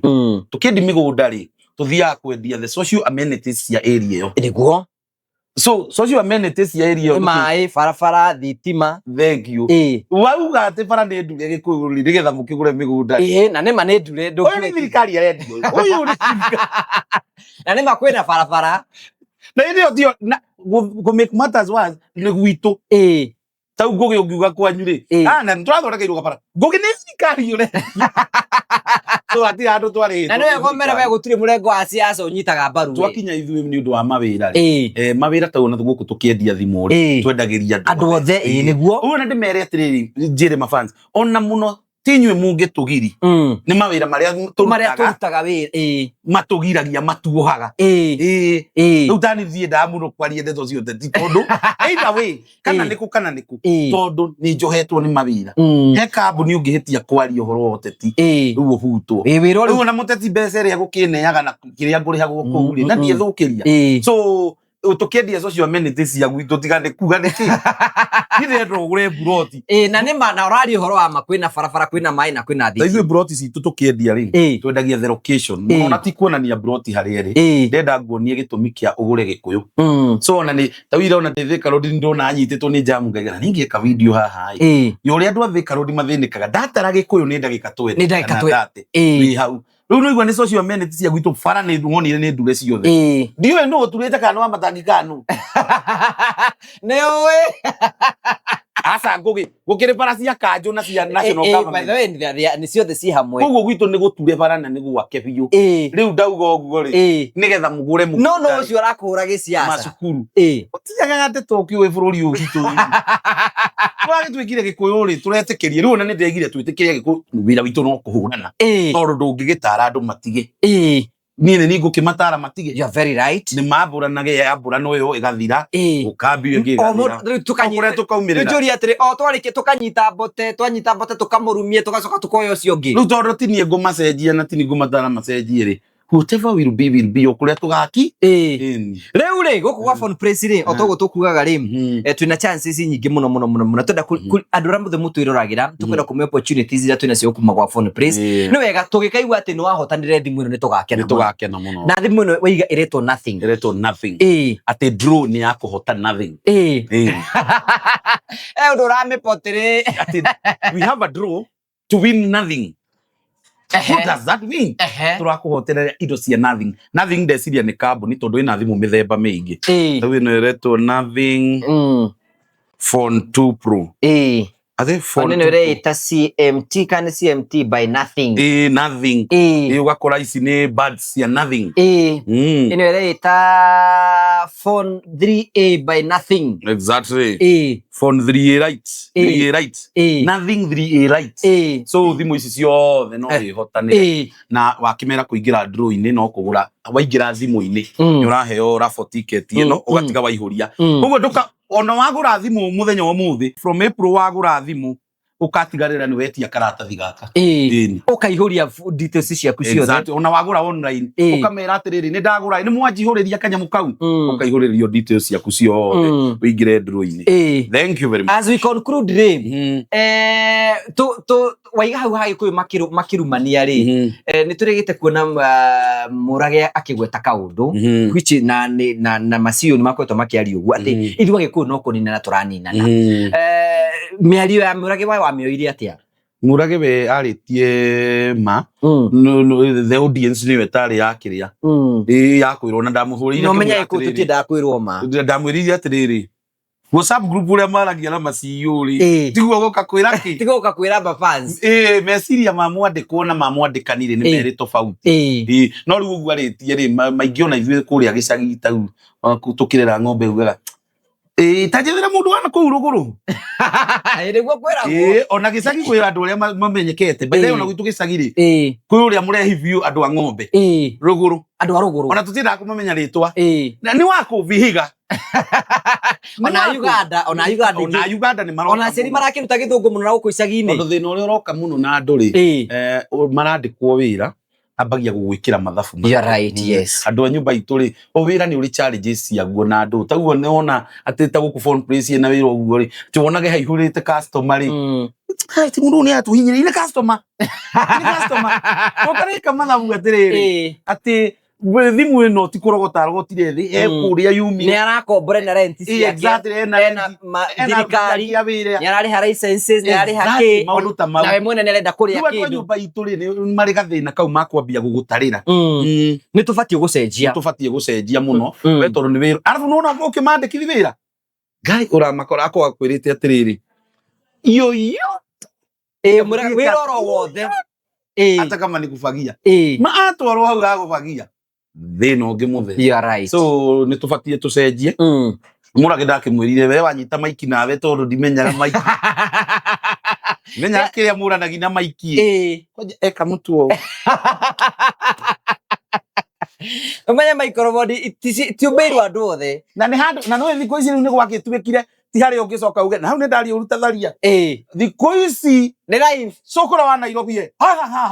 Tũkĩendi mĩgũnda rĩ, tũthiaga kwendia the social amenities cia area ĩyo. Nĩguo. So social amenities cia area ĩyo Nĩ maĩ, barabara, thitima. Thank you. Wauga atĩ bara nĩ ndure Gĩkũyũ rĩ, nĩgetha mũkĩgũre mĩgũnda. Ĩĩ, na nĩma nĩ ndure. Ũyũ nĩ thirikari ĩrendio. Ũyũ nĩ thirikari. Na nĩma kwĩna barabara. Na ĩyo tiyo, na gũ make matters worse nĩ gwitũ. Tau Ngũgĩ ũngiuga kwanyu rĩ, na nĩtũrathondekeirwo gabara. Ngũgĩ nĩ thirikari ũrendia. So hatirĩ handũ twarĩhĩtwo. Na nĩ wega ũmere we gũtirĩ mũrengo wa siasa ũnyitaga mbaru. Twakinya ithuĩ nĩ ũndũ wa mawĩra rĩ. Mawĩra tau ona gũkũ tũkĩendia thimũ rĩ, twendagĩria andũ othe. Ĩĩ, nĩguo. Ũguo na ndĩmere atĩrĩrĩ, njĩre mafans, ona mũno ti inyuĩ mũngĩtũgiri. Nĩ mawĩra marĩa Marĩa tũrutaga wĩra. Matũgiragia, matuohaga. Rĩu tani thiendaga mũno kwaria ndeto cia ũteti tondũ either way, kana nĩkũ kana nĩkũ, tondũ nĩ njohetwo nĩ mawĩra. He kambuni ũngĩhĩtia kwaria ũhoro wa ũteti, rĩu ũhutwo. Wĩra Rĩu ona mũteti mbeca ĩrĩa gũkĩneaga na kĩrĩa ngũrĩhagwo kũu rĩ, na ndiĩthũkĩria. So tũkĩendia social amenities cia gwitũ tiga nĩ kuga nĩkĩ. Niĩ ndĩrenda ũgũre mburoti. Ĩĩ, na nĩ ma, na ũraria ũhoro wa ma, kwĩna barabara, kwĩna maĩ na kwĩna Ta ithuĩ thitima. mburoti citũ tũkĩendia rĩ, twendagia the location. Mũno na ti kuonania mburoti harĩa ĩrĩ. Ndĩrenda nguonie gĩtũmi kĩa ũgũre Gĩkũyũ. So ona nĩ ta wira ona ndĩ Thika Road ndona anyitĩtwo nĩ jamu ngaiga na ningĩka video haha ĩ. Nĩ ũrĩa andũ a Thika Road mathĩnĩkaga. Ndatara Gĩkũyũ nĩ ndagĩka 20 Nĩ ndagĩka kana 20. 30. Wĩ hau. Rĩu nĩ ũigua nĩ social amenities cia gwitũ bara nĩ wonire nĩ ndure ciothe. Ndiũĩ nũ ũturĩte kana nĩ wa matangi kana nũ. Nĩ ũĩ. Aca Ngũgĩ, gũkĩrĩ bara cia kanjũ na cia national By government. the way, nĩ ciothe ci hamwe. Koguo gwitũ nĩ gũture bara na nĩ gwake biũ. Rĩu ndauga ũguo rĩ, nĩgetha mũgũre No no ũcio ũrakũhũra gĩciaca. Macukuru. Ũtiagaga ndeto ũkĩũĩ bũrũri ũyũ witũ. Tũragĩtuĩkire Gĩkũyũ rĩ, tũretĩkĩrie. Rĩu ona nĩ ndĩraigire twĩtĩkĩrie Gĩkũyũ, wĩra witũ no kũhũrana. Tondũ ndũngĩgĩtara andũ matige. Niĩ nĩ niĩ ngũkĩmatara matige. You are very right. Nĩ mambũranage yambũrano ĩyo ĩgathira. Gũkambio ĩngĩ O ĩgathira. mũndũ- rĩu tũkanyita- O kũrĩa tũkaumĩrĩra. Rĩu njũrie atĩrĩ, o twarĩkia tũkanyita mbote, twanyita mbote tũkamũrumie, tũgacoka tũkoya ũcio ũngĩ. Rĩu tondũ ti niĩ ngũmacenjia na ti niĩ ngũmatara macenjie rĩ, whatever will be will be, o kũrĩa tũgaki. Ĩni. Rĩu rĩ, gũkũ gwa Phone Place rĩ, o toguo tũkugaga rĩ, twĩna chances nyingĩ mũno mũno mũno mũno. Twenda andũ arĩa mothe mũtwĩroragĩra, tũkwenda kũmĩ opportunities iria twĩnacio kuma gwa Phone Place. Nĩ wega tũgĩkaigua atĩ nĩ wahotanire thimũ ĩno nĩ tũgakena Nĩ mũno. tũgakena mũno. Na thimũ ĩno waiga ĩretwo nothing. Ĩretwo nothing. Atĩ draw nĩ ya kũhota nothing. Ũndũ ũramĩpotĩrĩ. Atĩ we have a draw to win nothing. What does that mean? Tũrakũhoterera indo cia nothing. Nothing ndeciria nĩ kambuni tondũ ĩna thimũ mĩthemba mĩingĩ. Rĩu ĩno ĩretwo Nothing Phone 2 Pro. Atĩ Phone Nĩ 2 Pro. ĩreĩta CMT kana CMT by nothing. Nothing. Ũgakora ici nĩ buds cia nothing. Ĩno ĩreĩta Phone 3A by nothing. Exactly. Phone 3A Lite. 3A Lite. Nothing 3A Lite. So thimũ ici ciothe no wĩhotanĩre. Na wakĩmera kũingĩra draw-inĩ no kũgũra waingĩra thimũ-inĩ nĩ ũraheo raffle ticket ĩno ũgatiga waihũria. Koguo ndũka ona wagũra thimũ mũthenya wa ũmũthĩ from April wagũra thimũ Ũkatigarĩra nĩ wetia karatathi gaka. Ĩni. Ũkaihũria details ciaku ciothe. Exactly. Ona wagũra online ũkamera atĩrĩrĩ, nĩ ndagũra, nĩ mwanjihũrĩria kanyamũ kau. Ũkaihũrĩrio details ciaku ciothe, ũingĩre draw-inĩ. Thank you very much. As we conclude rĩ, tu waiga hau ha Gĩkũyũ makĩrumania rĩ, nĩ tũrĩgĩte kuona Mũrage akĩgweta kaũndũ which na nĩ- na na macio nĩ makoretwo makĩaria ũguo atĩ ithuĩ Agĩkũyũ no kũninana tũraninana. Mĩario ya Mũrage wa wamĩoire atĩa? Mũrage we arĩtie ma. No, the audience nĩyo ĩtarĩ ya kĩrĩa ĩ ya kwĩrwo, na ndamũhũrĩire. No menya ngĩmwĩra Gĩkũyũ atĩrĩrĩ, tũtiendaga kwĩrwo ma. Ndamwĩrire atĩrĩrĩ, WhatsApp group ũrĩa maragia na ma CEO rĩ, tiguo gũka kwĩra kĩ. Tiga gũka kwĩra ma fans. Ĩ, meciria ma mwandĩkwo na ma mwandĩkani rĩ, nĩ merĩ tofauti. Ĩ, no rĩu ũguo arĩtie rĩ, maingĩ ona ithuĩ kũrĩa gĩcagi tau tũkĩrera ng'ombe ugaga ĩ ta njethera mũndũ wana kũu rũgũrũ. Nĩguo kwĩragwo. Ĩ, ona gĩcagi kwĩ andũ arĩa mamenyekete. By the way, ona gwitũ gĩcagi rĩ, kwĩ ũrĩa mũrehi biũ andũ a ng'ombe rũgũrũ. Andũ a rũgũrũ. Ona tũtiendaga kũmamenya rĩtwa. Na nĩ wa kũvihiga. Ona Uganda, ona Uganda. Ona Uganda nĩ maroka. Ona aciari marakĩruta gĩthũngũ mũno na gũkũ icagi-inĩ. Tondũ thĩna ũrĩa ũroka mũno na andũ rĩ, marandĩkwo wĩra, ambagia gũgwĩkĩra mathabu. You're right, yes. Andũ a nyũmba itũ rĩ, o wĩra nĩ ũrĩ challenges ciaguo, na andũ taguo nĩ wona atĩ ta gũkũ phone place ĩna wĩra ũguo rĩ, atĩ wonage haihũrĩte customer rĩ. Hai, ti mũndũ ũyũ nĩ atũhinyĩrĩirie, nĩ customer, nĩ customer ũkarĩka mathabu atĩrĩrĩ, atĩ we thimũ ĩno ti kũrogota arogotire thĩ, ekũrĩa yumire. Nĩ arakombora na rent Ĩ, ciake. Exactly, ena ena rent, ma- ena thirikari cia wĩra. Nĩ ararĩha licenses, nĩ ararĩha Exactly, kĩ. Maũndũ ta mau. Na we mwene nĩ arenda kũrĩa Rĩu andũ a kĩndũ. nyũmba itũ rĩ, nĩ marĩ gathĩna kau ma kwambia gũgũtarĩra. Nĩ tũbatiĩ gũcenjia. Tũbatiĩ gũcenjia mũno. We tondũ nĩ wĩra, arabu nĩwona ũkĩmandĩkithia wĩra ngai ũramakora akorwo akwĩrĩte atĩrĩrĩ, iyo iyo. Ĩ, wĩra oro wothe. Ĩ. Hata kama ni kufagia. Ma atwarwo hau gagũbagia thĩna ũngĩ mũtheri. You are right. So nĩ tũbatiĩ tũcenjie. Mũrage ndakĩmwĩrire, we wanyita maiki nawe, tondũ ndimenyaga maiki, menyaga kĩrĩa mũranagi na maiki. Kwanja eka mũtuo. Ũmenye microphone tiũmbĩirwo andũ othe. Na nĩ handũ na nĩ thikũ ici rĩu nĩ gwagĩtuĩkire ti harĩa ũngĩcoka uge na hau nĩ ndaria ũruta tharia. Thikũ ici Nĩ live. Cukura wa Nairobi e ha ha ha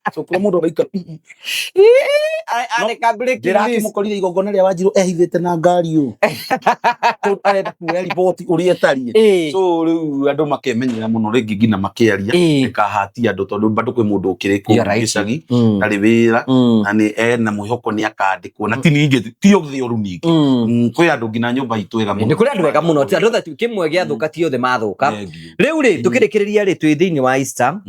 ha cukura mũndũ agaikara. Andĩka breaking news. Ndĩrakĩmũkorire igongona rĩa Wanjirũ ehithĩte na ngari ũ, tondũ arenda kuoya riboti ũrĩa ĩtariĩ. So rĩu andũ makemenyera mũno rĩngĩ nginya makĩaria. Ndĩkahatia andũ tondũ bado kwĩ mũndũ ũkĩrĩ kũu You're right. gĩcagi ndarĩ wĩra na nĩ ena mwĩhoko nĩ akandĩkwo, na ti ningĩ ti othe ũru ningĩ. Kwĩ andũ nginya nyũmba itũ ega Nĩ kũrĩ andũ ega mũno, ti andũ othe, kĩmwe gĩathũka ti othe mathũka. Thengiũ. Rĩu rĩ, tũkĩrĩkĩrĩria rĩ, twĩ thĩinĩ wa Easter,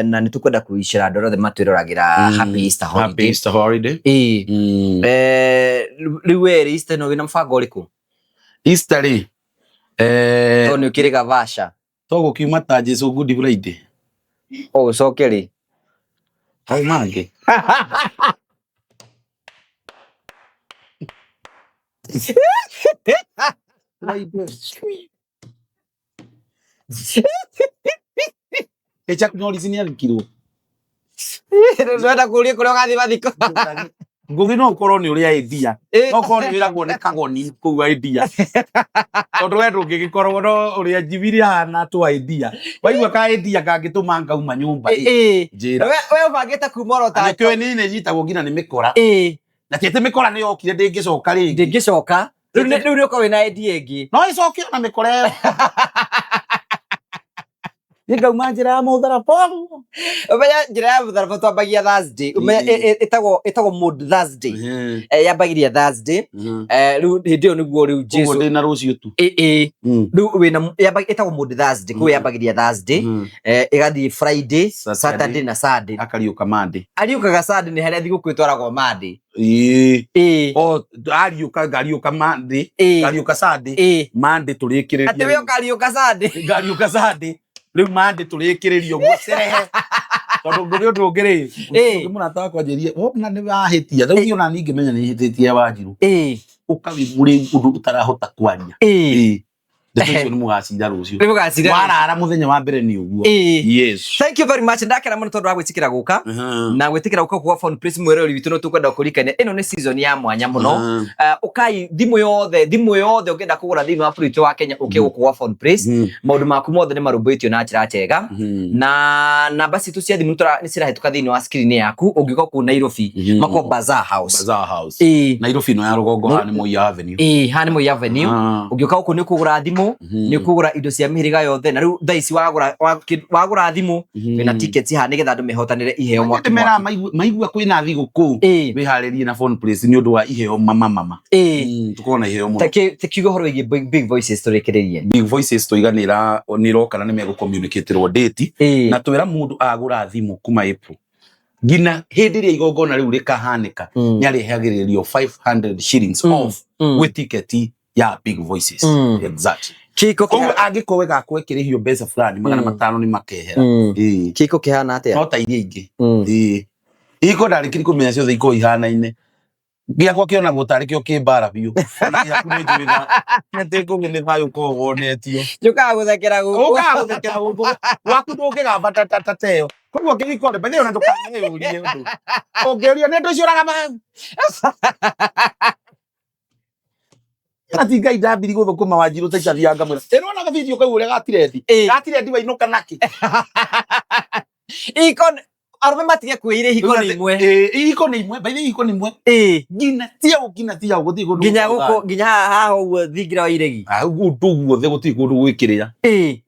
na nĩ tũkwenda kũicĩra andũ arĩa othe matwĩroragĩra happy Easter Happy holiday. Easter holiday. Rĩu we rĩ, Easter ĩno wĩna mũbango ũrĩkũ? Easter rĩ, Tondũ nĩ ũkĩrĩ gavaca. To gũkiuma ta Jesu Good Friday. Ũgũcoke rĩ? Hau mangĩ. Friday. Ĩ, Chuck Norris nĩ athikirwo. Ndĩrenda kũũria kũrĩa ũgathiĩ mathiko. Ngũgĩ no ũkorwo nĩ ũrĩa idea. No ũkorwo nĩ wĩragwo nĩ kagoni kũu idea. Tondũ we ndũngĩgĩkorwo no ũrĩa njibiri ahana twa idea. Waigua ka idea kangĩtũma ngauma nyũmba ĩ. Njĩra. We ũbangĩte kuma oro ta Nĩkĩo niĩ nĩ nyitagwo nginya nĩ mĩkora. Na ti atĩ mĩkora nĩ yokire ndĩngĩcoka rĩngĩ. Ndĩngĩcoka. Rĩu nĩ ũkorwo wĩna idea ĩngĩ. No ĩcoke ona mĩkora ĩyo. Nĩ ngauma njĩra ya mũtharaba ũguo. Ũmenye njĩra ya mũtharaba twambagia Thursday. Ũmenye ĩtagwo Maundy Thursday. Yambagĩria Thursday. Rĩu hĩndĩ ĩyo nĩguo rĩu Ũguo Jesu ndĩna rũciũ tu. Ĩ. Rĩu wĩna ĩtagwo Maundy Thursday. Kũu yambagĩria Thursday. Ĩgathiĩ Friday, Saturday. Saturday na Sunday. Akariũka Monday. Ariũkaga Sunday, nĩ harĩa thigũkũ ĩtwaragwo Monday. Ĩĩ. Ĩ. O ariũka, ngariũka Monday. Ngariũka Sunday. Monday tũrĩkĩrĩria. Atĩ we ũkariũka Sunday. Ngariũka Sunday. Rĩu Monday tũrĩkĩrĩria ũguo cerehe. Tondũ ndũrĩ ũndũ ũngĩ rĩ. Ũngĩ mũrata wakwa anjĩrire, wona nĩ wahĩtia. Rĩu niĩ ona niĩ ngĩmenya nĩ hĩtĩtie Wanjirũ. Ũkawĩ mũrĩ ũndũ ũtarahota kwaria. Ndeto icio nĩ mũgacira rũciũ. Nĩ mũgacira. Warara mũthenya wa mbere nĩ ũguo. Ĩĩ. Yes. Thank you very much. Ndakena mũno tondũ wa gwĩtĩkĩra gũka. Na gwĩtĩkĩra gũka kwa Phone Place mwĩroreri witũ no tũkwenda kũririkania ĩno nĩ season ya mwanya mũno. Ũkai thimũ yothe ũngĩenda kũgũra thĩinĩ wa bũrũri witũ wa Kenya ũke gũkũ gwa Phone Place. Maũndũ maku mothe nĩ marũmbũĩtio na njĩra njega. Na namba citũ cia thimũ nĩ cirahĩtũka thĩinĩ wa screen yaku ũngĩũka kũu Nairobi Mako Bazaar House. Bazaar House. Ĩĩ. Nairobi ĩno ya rũgongo haha nĩ Moi Avenue. Ĩĩ, haha nĩ Moi Avenue. Ũngĩũka gũkũ nĩ ũkũgũra thimũ, nĩ ũkũgũra indo cia mĩhĩrĩga yothe na rĩu thaa ici wagũra thimũ wĩna tickets haha nĩgetha andũ mehotanĩre iheo mwaki Meraga mwaki. maigua kwĩna thigũkũ wĩharĩrie na Phone Place nĩ ũndũ wa iheo mama mama. Tũkorwo na iheo mũno. Ta kiuga ũhoro wĩgiĩ Big Voices tũrĩkĩrĩrie. Big Voices tũiga nĩ ĩroka na nĩ megũcommunicaterwo date na twĩra mũndũ agũra thimũ kuma April nginya hĩndĩ ĩrĩa igongona rĩu rĩkahanĩka nĩ arĩhagĩrĩrio 500 shillings off gwĩ tiketi ya Big Voices. Exactly. Kĩhiko Koguo angĩkorwo we gakorwo ĩkĩrĩhio mbeca fulani magana 500 nĩ makehera. Ĩĩ. Kĩhiko kĩhana atĩa? No ta iria ingĩ. Ĩĩ. Ihiko ndarĩkiri kũmenya ciothe ikoragwo ihanaine. Gĩakwa kĩonagwo tarĩ kĩo kĩ mbara biũ. Ona gĩaku nĩ njũĩ atĩ ngũgĩ nĩ thayũ ũkoragwo wonetio. Njũkaga gũthekera gũkũ. Ũkaga gũthekera gũkũ. Gwaku ndũngĩgamba ta teyo. Koguo kĩhiko rĩ, by the way ona ndũkaneyũrie ũndũ. Ũngĩũrio nĩ andũ acio ũragamba hau. Na ti Ngai ndambiri gũthũkũma Wanjirũ ta itathiaga ngamwĩra. Ĩrona video kau ũrĩa gatirendi. Gatirendi wainũka nakĩ. Ihiko arũme matige kwĩira ihiko nĩ imwe. Ĩĩ, ihiko nĩ imwe, by the way ihiko nĩ imwe. Nginya ti au nginya ti au gũtirĩ kũndũ Nginya gũtarĩ. gũkũ nginya haha ũguo thingira wa iregi. Ah, ũndũ guothe gũtirĩ kũndũ gwĩkĩrĩra.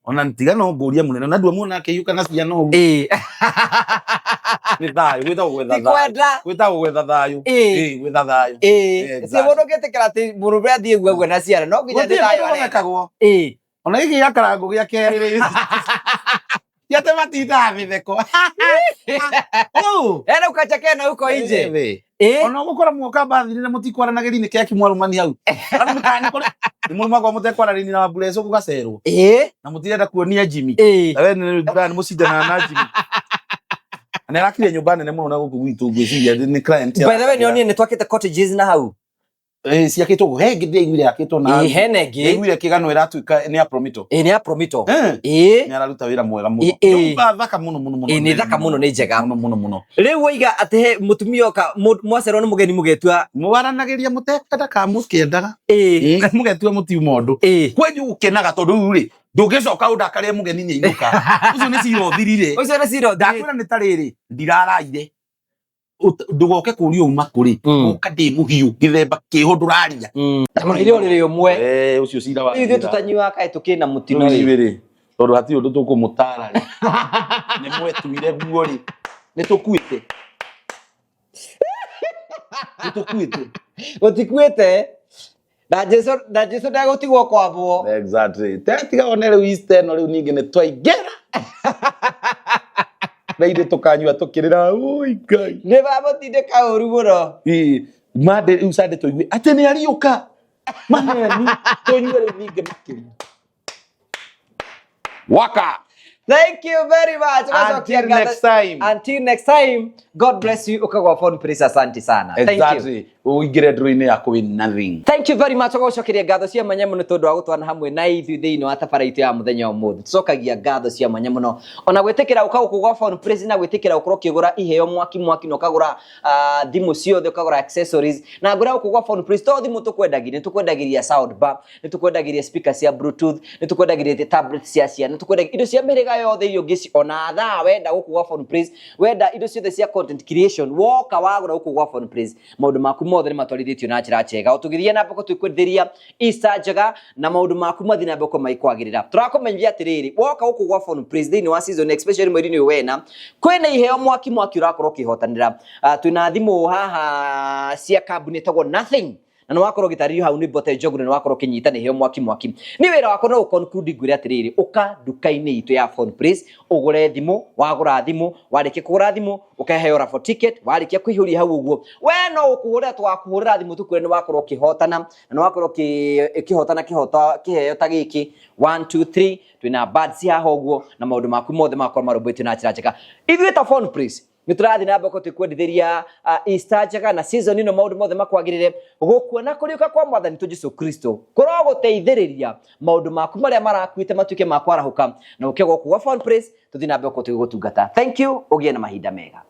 Ona tiga no ngũria mũnene na nduamuona akĩhiũka na ciana ũguo. Nĩ thayũ, gwĩtagwo gwetha Ti thayũ. kwenda. Gwĩtagwo gwetha thayũ. Ĩĩ, gwetha thayũ. Si mũndũ ũngĩtĩkĩra atĩ mũrũme athiĩ guo guo na ciana no nginya nĩ Gũtirĩ thayũ kũndũ arenda. gũthekagwo. Ona gĩkĩ gĩa karangũ gĩa kerĩ rĩ. Ti atĩ matindaga mĩtheko. Ũũ. Ena ukacheke na uko nje. Ĩĩ. Ona ũgũkora muoka mbathi na mũtikwaranagĩria nĩ kĩaki mwarũmani hau. Nĩ mũrũmagwo mũtekwaranĩria na mbureco gũgacerwo. Na mũtirenda kuonia Jimmy. Na we nĩ nĩ mũcindanaga na Jimmy. Na nĩ arakire nyũmba nene mũno na gũkũ gwitũ ngwĩciria nĩ client. By the way nĩ onire nĩ twakĩte cottages na hau. Ĩĩ ciakĩtwo gũ. He ĩngĩ ndĩraiguire yakĩtwo na hau. Hena ĩngĩ. Ndĩraiguire kĩgano ĩratuĩka nĩ ya Promito. Ĩĩ nĩ ya Promito. Ĩĩ. Nĩ araruta wĩra mwega mũno. Nyũmba thaka mũno mũno mũno. Ĩĩ nĩ thaka mũno nĩ njega. Mũno mũno mũno. Rĩu woiga atĩ he mũtumia oka mwacerwo nĩ mũgeni mũgetua. Mwaranagĩria mũtekwenda kana mũkĩendaga. Mũgetua mũtiuma ũndũ. Kwenyu gũkenaga tondũ rĩu rĩ ndũngĩcoka ũndakarie mũgeni nĩ ainũka. Ũcio nĩ cira ũthirire. Ũcio nĩ cira ũthirire. Ndakwĩra nĩ ta rĩrĩ ndiraraire. Ndũgoke kũria uma kũrĩ ũka ndĩ mũhiũ gĩthemba kĩho ndũraria. Na mũrĩre ũrĩrĩ ũmwe. Ũcio cira wa. Ithuĩ tũtanyuaga kaĩ tũkĩ na mũtino rĩ. Rĩ tondũ hatirĩ ũndũ tũkũmũtara rĩ. Nĩ mwetuire guo rĩ. Nĩ tũkuĩte. Nĩ tũkuĩte. Gũtikuĩte. Na Jesu na Jesu ndegũtigwo kwambwo. Exactly. Tiga one rĩu Easter ĩno rĩu ningĩ nĩ twaingĩra. Na ithuĩ tũkanyua tũkĩrĩra oi Ngai. Nĩ mamũtindĩka ũru mũno. Ĩĩ, Monday rĩu Sunday tũigue atĩ nĩ ariũka. Maheni tũnyue rĩu ningĩ makĩria. Waka. Thank you very much. Until next time. Until next time. God bless you. Ukagwa Phone Place asante sana. Thank you. Exactly. Ũingĩre ndũrũ-inĩ yaku wĩ nothing. Thank you very much. Ũgũcokeria ngatho cia mwanya mũno tondũ wa gũtwana hamwe na ithuĩ thĩinĩ wa tabara itũ ya mũthenya ũmũthĩ. Tũcokagia ngatho cia mwanya mũno. Ona gwĩtĩkĩra ũka gũkũ gwa Phone Place na gwĩtĩkĩra ũkorwo ũkĩgũra iheo mwaki mwaki na ũkagũra thimũ ciothe ũkagũra accessories. Na ngũra gũkũ gwa Phone Place to thimũ tũkwendagĩria, nĩ tũkwendagĩria sound bar, nĩ tũkwendagĩria speaker cia bluetooth, nĩ tũkwendagĩria tablet cia ciana, nĩ tũkwendagĩria indo cia mĩhĩrĩga yothe iria ũngĩci ona thaa wenda gũkũ gwa Phone Place, wenda indo ciothe cia content creation woka wagũra gũkũ gwa Phone Place, maũndũ maku mothe nĩ matwarithĩtio na njĩra njega. O tũgĩthiĩ na mbere twĩkwendithĩria Easter njega na maũndũ maku mathiĩ na mbere gũkorwo magĩkwagĩrĩra. Tũrakũmenyithia atĩrĩrĩ, woka gũkũ gwa Phone Place thĩinĩ wa season especially mweri-inĩ ũyũ wena, kwĩna iheo mwaki mwaki ũrakorwo ũkĩhotanĩra. Twĩna thimũ haha cia kambuni ĩtagwo Nothing. Na nĩ wakorwo ũgĩtarĩrio hau nĩ Mbote Njogu na nĩ wakorwo ũkĩnyita nĩ iheo mwaki mwaki. Niĩ wĩra wakwa no gũ-conclude ngwĩre atĩrĩrĩ, ũka nduka-inĩ itũ ya Phone Place, ũgũre thimũ, wagũra thimũ, warĩkia kũgũra thimũ, ũkaheo raffle ticket, warĩkia kũihũria hau ũguo, we no gũkũhũrĩra tũgakũhũrĩra thimũ tũkwĩre nĩ wakorwo ũkĩhotana, na nĩ wakorwo ũkĩhotana kĩheo ta gĩkĩ, 1 2 3, twĩna buds haha ũguo, na maũndũ maku mothe magakorwo marũmbũĩtio na njĩra njega. Ithuĩ ta Phone Place, Nĩ tũrathiĩ na mbere tũkwendithĩria Easter njega na season ĩno maũndũ mothe makwagĩrĩre. Gũkua na kũriũka kwa Mwathani tũ Jesu Kristo kũrogũteithĩrĩria maũndũ maku marĩa marakuĩte matuĩke ma kwarahũka, na ũke gũkũ gwa Found Praise tũthiĩ na mbere gũkorwo tũgĩgũtungata. Thank you, ũgĩe na mahinda mega.